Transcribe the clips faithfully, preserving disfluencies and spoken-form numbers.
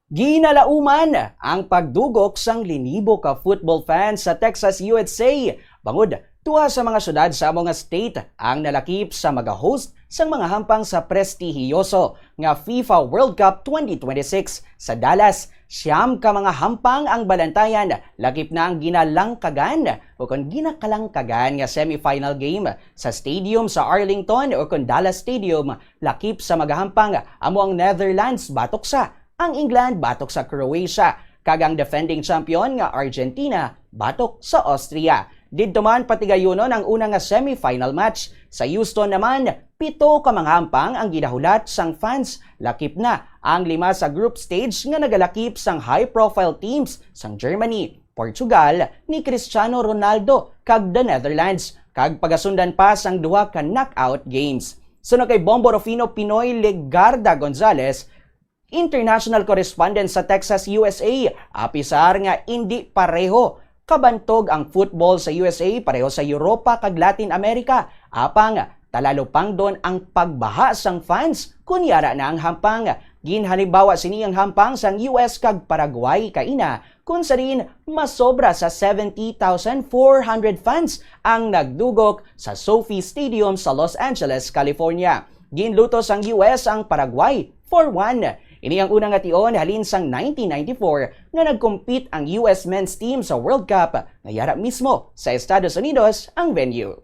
Ginalauman ang pagdugok sang linibo ka football fans sa Texas, U S A, bangod duha sa mga syudad sa amo nga state ang nalakip sa maga-host sang mga hampang sa prestihiyoso nga FIFA World Cup twenty twenty-six sa Dallas. Siyam ka mga hampang ang balantayan, lakip na ang ginalangkagan o kon ginakalangkagan nga semifinal game sa stadium sa Arlington o kon Dallas Stadium, lakip sa magahampang amo ang Netherlands batok sa, ang England batok sa Croatia, kag ang defending champion nga Argentina batok sa Austria. Didto man patigayunon ang una nga semifinal match. Sa Houston naman, pito ka mga hampang ang ginahulat sang fans. Lakip na ang lima sa group stage nga nagalakip sang high-profile teams sang Germany, Portugal, ni Cristiano Ronaldo, kag the Netherlands, kag pagasundan pa sang duha ka knockout games. Suno kay Bombo Rufino Pinoy Legarda Gonzalez, international correspondent sa Texas, U S A, apisar nga indi pareho kabantog ang football sa U S A pareho sa Europa kag Latin America, apang talalupangdon ang pagbaha sang fans kon yara na ang hampang. Ginhalimbawa sini ang hampang sang U S kag Paraguay kaina, kun sa diin masobra sa seventy thousand four hundred fans ang nagdugok sa SoFi Stadium sa Los Angeles, California. Ginluto sang U S ang Paraguay four one. Ini ang una nga tion halin sang nineteen ninety-four nga nag-compete ang U S men's team sa World Cup, nga yara mismo sa Estados Unidos ang venue.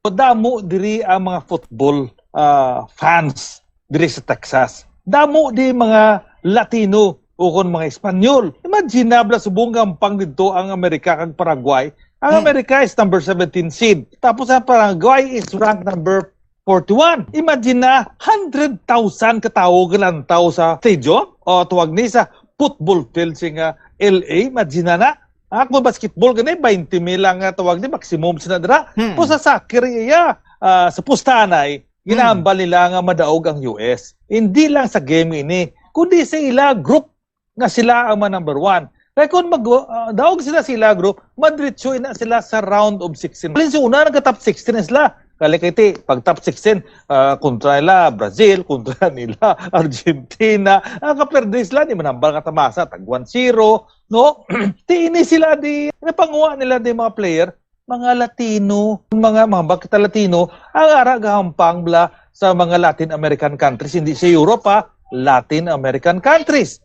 Madamo diri ang mga football ah, fans diri sa Texas. Damo di mga Latino o kon mga Espanyol. Imagine na, bala, subong nga hampang didto ang Amerika kag Paraguay. Ang Hmm. Amerika is number seventeen seed. Tapos ang Paraguay is ranked number forty-one. Imagine na, hundred thousand ka tawo galantaw sa stadium o tawag ni sa football field sing ah, L A. Imagine na na. Ah, kung basketball gani, twenty mil lang nga tawag ni, maximum sina dira. Hmm. Kung sa soccer, iya, ah, sa pustahan ay, ginahambal nila nga madaog ang U S. Hindi lang sa game ini, kundi sa ila group nga sila ang ma number one. Kaya kung mag, ah, daog sila sa ila group, madritso na sila sa round of sixteen. Alin sa una, nagka-top sixteen na sila. Kali kay ti, pag top sixteen, ah, kontra nila Brazil, kontra nila Argentina. Ang kaperde sila, di manambal nga tamasa, tag one zero, no? Ti ini sila di, napanguha nila di mga player, mga Latino, mga, mga bakit Latino, ang ara gahampang bala sa mga Latin American countries, hindi sa Europe, ha? Latin American countries.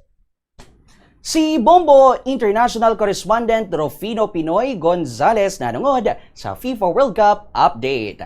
Si Bombo International Correspondent Rufino Pinoy Gonzalez nanungod sa FIFA World Cup Update.